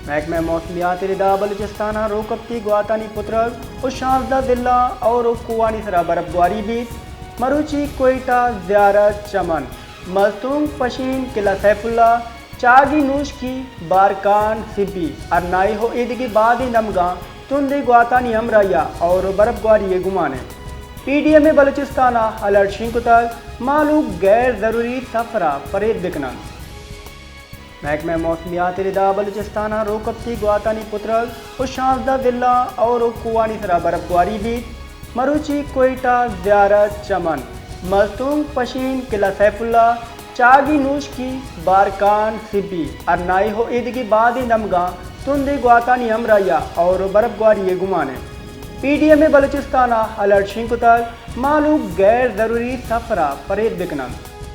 محکمہ موسمیات ءِ ردا بلوچستان ءَ روکپتی گواتانی پترگ ءُ شانزدہ ضلع اور کوہانی سرا برف گواری بیت۔ مروچی کوئٹہ، زیارت، چمن، مستونگ، پشین، قلعہ سیف اللہ، چاگی، نوشکی، بارکان، سبی، ارنائی ءُ ایدگہ بازیں دمگاں تندیں گواتانی ہمراہی ءَ اور برف گواری ءِ گمان انت۔ پی ڈی ایم ءَ بلوچستان ءَ الرٹ شنگ کتگ، مہلوک غیر ضروری سفر ءَ پرہیز بکن انت۔ محکمہ موسمیات ءِ ردا بلوچستان ءَ روکپتی گواتانی پترگ ءُ شانزدہ ضلع اور کوہانی سرا برف گواری بیت۔ مروچی کوئٹہ، زیارت، چمن، مستونگ، پشین، قلعہ سیف اللہ، چاگی، نوشکی، بارکان، سبی، ارنائی ءُ ایدگہ بازیں دمگاں تندیں گواتانی ہمراہی ءَ اور برف گواری ءِ گمان انت۔ پی ڈی ایم ءَ بلوچستان ءَ الرٹ شنگ کتگ، مہلوک غیر ضروری سفر ءَ پرہیز بکن انت۔